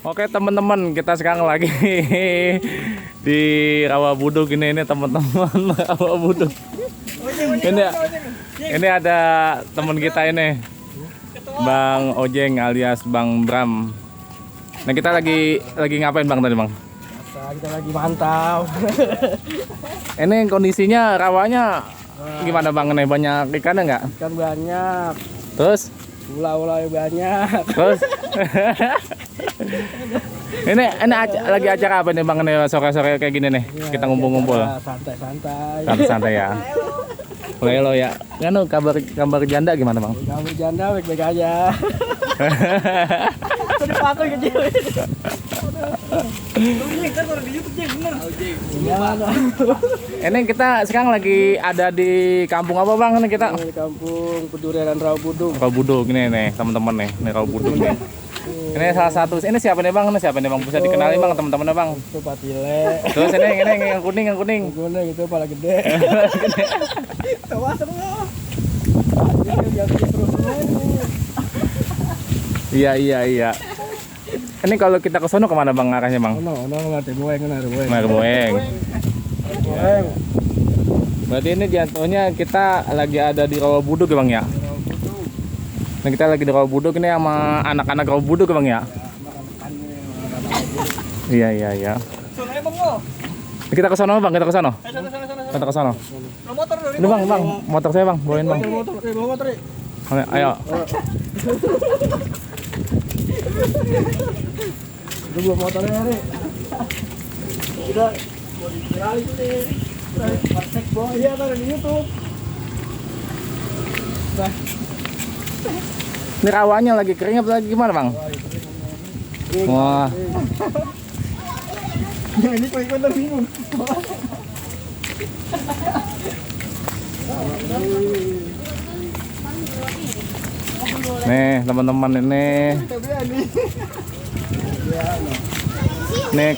Oke teman-teman, kita sekarang lagi di Rawa Budug ini teman-teman. Rawa Budug. Ini ada teman kita ini, Bang Ojeng alias Bang Bram. Nah kita lagi ngapain Bang tadi Bang? Kita lagi mantau. Ini kondisinya rawanya gimana Bang? Ini banyak ikannya nggak? Ikan banyak. Terus? Ular-ular banyak. Terus? ini lagi acara apa nih Bang? Ini sore-sore kayak gini nih, Ya, kita ngumpul-ngumpul. Santai-santai. Santai ya. Oke lo ya. Nganu kabar janda gimana Bang? Kamu janda baik-baik aja. Sudah pakai kecil. Ini kita sekarang lagi ada di kampung apa Bang? Ini kita Di kampung Pedurian Rawa Budug. Rawa Budug ini nih teman-teman nih. Ini Rawa Budug nih. Ini salah satu. Ini siapa nih Bang? Ini siapa nih Bang? Bisa dikenali Bang teman-temannya Bang? Itu patile. Terus ini yang kuning. Kuning itu pala gede. Tawa semua. Iya. Ini kalau kita ke sono kemana Bang arahnya Bang? Ngerti boeng. Boeng. Berarti ini jatuhnya kita lagi ada di Rawa Budug ya Bang ya? Nah kita lagi di Rawa Budug ini sama anak-anak Rawa Budug ya Bang ya? Iya. Kita ke sono Bang, kita ke sono. Kita ke sono. Ini Bang, motor saya Bang, bawain Bang. Ayo. Itu belum motornya nih. Udah mau viral itu nih. Praktek boy ya taruh di YouTube. Nah, Ini rawanya lagi kering apa lagi gimana Bang? Wah. ini kok bingung. Nih teman-teman ini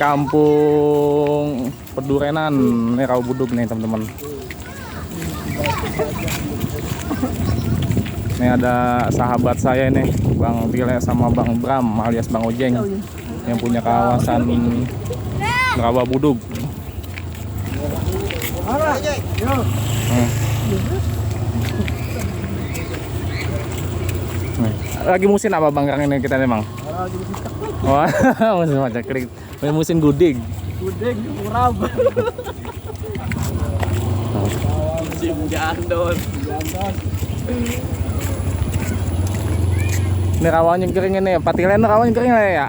kampung Pedurenan, ini Rawa Budug nih teman-teman. Ini ada sahabat saya ini, Bang Tile sama Bang Bram alias Bang Ojeng yang punya kawasan Rawa Budug. Lagi musim apa Bang ini kita nih Bang? Wah, musim macam kering. Musim gudig. Gudeg urab. Musim jandon. Ini rawanya kering ini, patilen rawanya kering lah ya.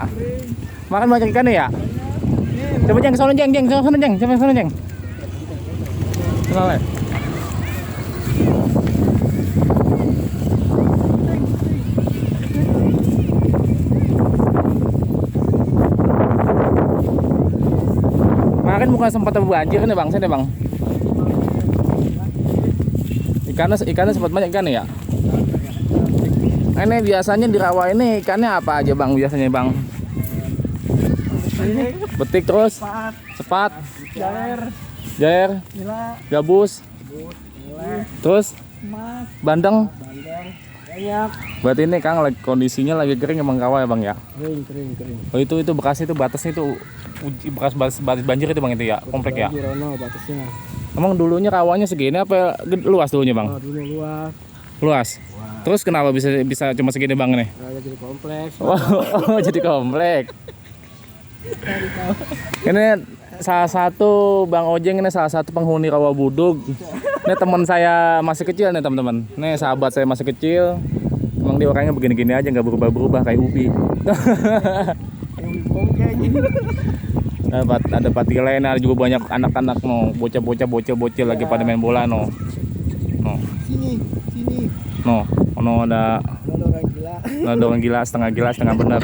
Makan banyak ikan ya. Coba Jeng, sono Jeng, sono Jeng. Kenal ya? Kemarin bukan sempat banjir nih Bang, sini Bang. Ikannya sempat banyak ikan ya? Ini biasanya di rawa ini ikannya apa aja Bang biasanya Bang? Betik terus? Sepat, jair, gabus, terus bandeng. Banyak. Berarti ini Kang kondisinya lagi kering emang rawa ya Bang ya? Kering. Oh itu bekasnya itu batasnya itu bekas banjir itu Bang itu ya, komplek ya? Batasnya. Emang dulunya rawanya segini apa luas dulunya Bang? Dulu luas. Luas. Terus kenapa bisa cuma segini Bang nih? Jadi kompleks. Oh, jadi komplek. Ini salah satu Bang Ojeng ini salah satu penghuni Rawa Budug. Ini teman saya masih kecil nih teman-teman. Ini sahabat saya masih kecil. Emang dia orangnya begini-gini aja nggak berubah-berubah kayak Ubi. Ada patile, ada juga banyak anak-anak no, bocah lagi pada main bola no. Sini. No ada orang gila, setengah benar.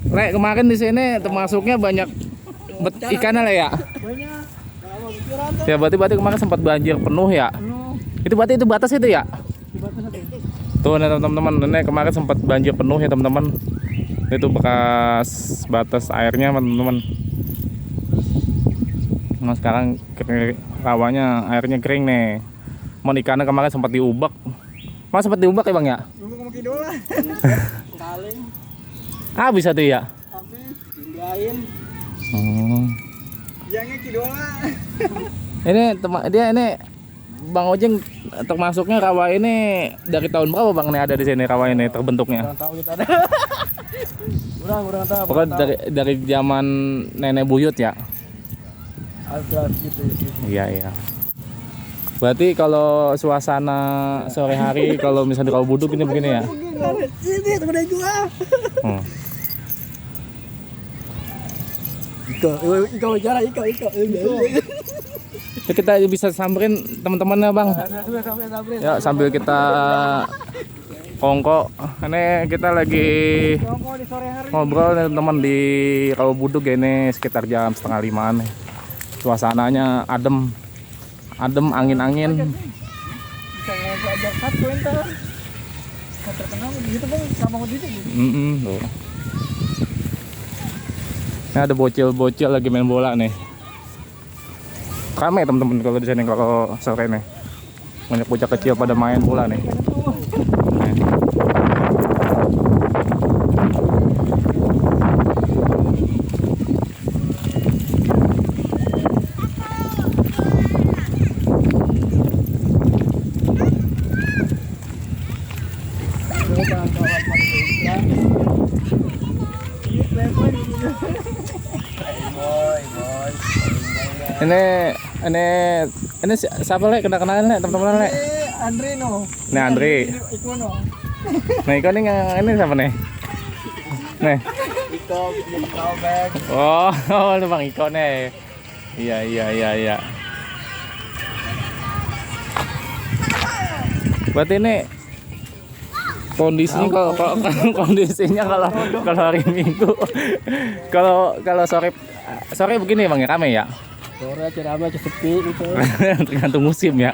Rek kemarin di sini termasuknya banyak ikannya lah ya. Banyak. Ya berarti kemarin sempat banjir penuh ya. Itu berarti itu batas itu ya. Tuh nih teman-teman, ini kemarin sempat banjir penuh ya teman-teman. Itu bekas batas airnya teman-teman. Nah sekarang rawanya airnya kering nih. Mau ikannya kemarin sempat diubak. Mas sempat diubak ya Bang ya? Ngomong idola. Kaling. Habis satu ya. Habis tinggalin. Oh. Yangnya kedua. Ini dia ini Bang Ojeng termasuknya rawa ini dari tahun berapa Bang nih ada di sini rawa ini terbentuknya? Kurang tahu kita ada. kurang tahu. Pokoknya dari zaman nenek buyut ya. Ada gitu ya. Iya iya. Berarti kalau suasana sore hari kalau misalnya di Rawa Buduk ini begini ya? Ini temen juga. Hmm. Iko bicara Iko. Ya, kita bisa samperin teman-temannya Bang. Ya sambil kita kongko. Ini kita lagi Di sore hari. ngobrol nih teman di Rawa Buduk ya, ini sekitar jam 4:30 nih. Suasananya adem, angin-angin. Bisa ngajak satu entar. Terkenal gitu Bang, sama gitu. Tuh. Ini ada bocil-bocil lagi main bola nih. Ramai teman-teman kalau di sini kalau sore nih. Banyak bocah kecil pada main bola nih. Ini siapa lek kenal-kenalan lek teman-teman lek? Andre no. Nih Andre. Iko no. Nah, ini siapa nih? Nih. Iko bag. Oh, ini Bang Iko nih. Iya. Berarti ini kondisinya kondisinya kalau hari Minggu kalau sore begini Bang ya, rame ya? Sore cerama sepi gitu. Tergantung musim ya.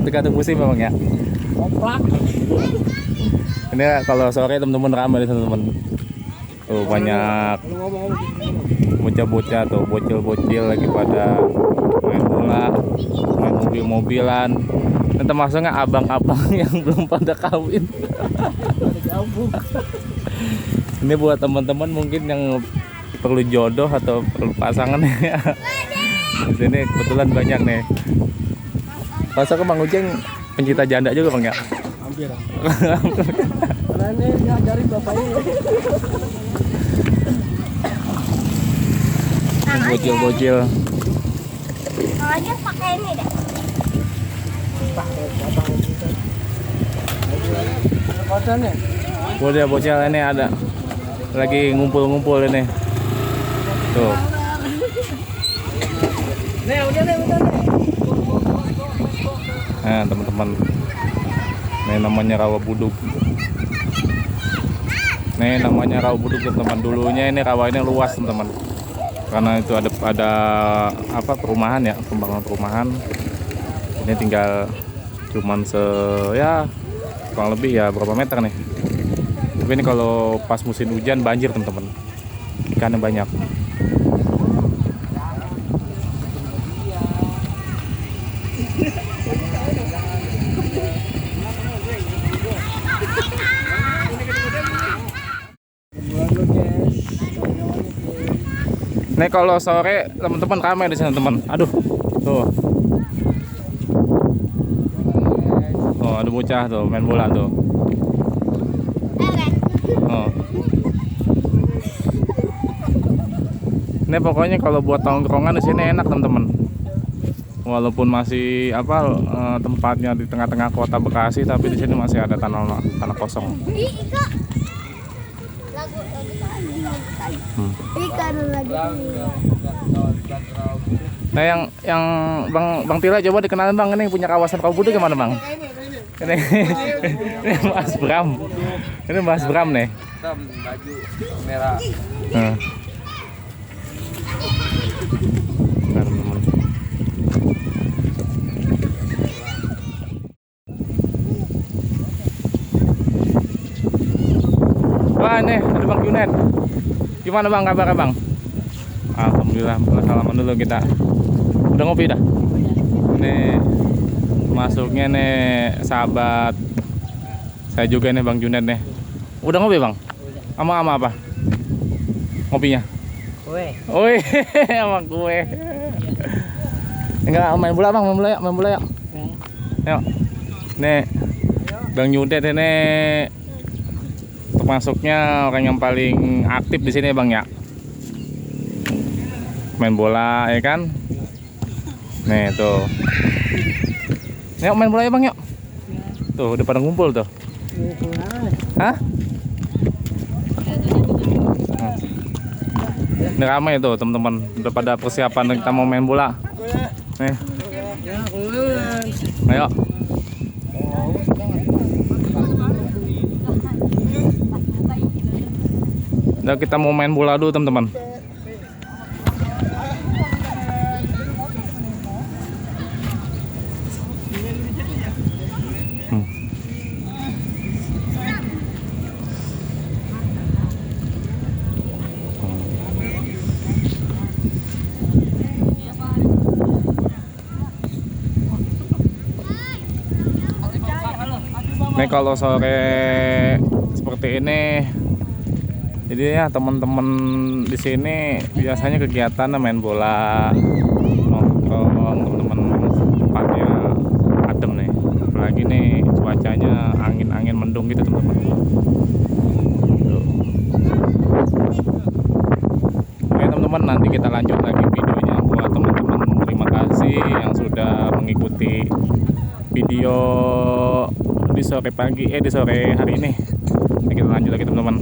tergantung musim Bang ya. Komplak. Ini kalau sore teman-teman ramai di teman-teman. Tuh banyak bocah-bocah tuh, bocil-bocil lagi pada main bola, main mobil-mobilan. Dan termasuknya abang-abang yang belum pada kawin. Ini buat teman-teman mungkin yang perlu jodoh atau perlu pasangan ya. Di sini kebetulan banyak nih. Masa ke Bang Ujeng pencinta janda juga Bang ya? Hampir. Karena ini diajarin bapaknya. Bocil-bocil. Aja pakai ini deh. Kosannya. Bocil ini ada lagi ngumpul-ngumpul ini. Tuh. Udah nih. Nah, teman-teman. Ini namanya Rawa Buduk. Nih namanya Rawa Buduk teman-teman. Dulunya ini rawa ini luas teman-teman. Karena itu ada apa perumahan ya, pembangunan perumahan. Ini tinggal cuman ya kurang lebih ya berapa meter nih. Tapi ini kalau pas musim hujan banjir teman-teman. Ikannya banyak. Nih kalau sore teman-teman ramai di sini teman. Aduh, tuh. Oh, ada bocah tuh main bola tuh. Oh. Ini pokoknya kalau buat tongkrongan di sini enak teman-teman. Walaupun masih tempatnya di tengah-tengah kota Bekasi, tapi di sini masih ada tanah kosong. Ikan lagi. Nah yang Bang Tila coba dikenalin Bang, ini punya kawasan Rawa Buduk gimana Bang? Ini Mas Bram. Ini Mas Bram nih. Baju merah. Nah, teman-teman. Wah ini ada Bang Junet. Gimana Bang kabarnya Bang? Alhamdulillah, salaman dulu kita. Udah ngopi dah? Nih masuknya nih sahabat Saya juga nih Bang Junet nih. Udah ngopi Bang? Sama apa? Ngopinya? Kue. Woi, sama kue. Enggak main bola Bang, main bola yuk. Yuk. Nih. Bang Junet ini termasuknya orang yang paling aktif di sini Bang ya. Main bola ya kan? Nih tuh. Yuk main bola ya Bang yuk. Tuh udah pada ngumpul tuh. Hah? Ini ramai tuh teman-teman. Udah pada persiapan kita mau main bola. Nih. Ayo. Udah kita mau main bola dulu teman-teman. Nih kalau sore seperti ini, jadi ya teman-teman di sini biasanya kegiatan main bola, nongkrong, teman-teman tempatnya adem nih. Apalagi nih cuacanya angin mendung gitu teman-teman. Oke teman-teman, nanti kita lanjut lagi videonya. Buat teman-teman terima kasih yang sudah mengikuti video di sore hari ini. Kita lanjut lagi teman-teman.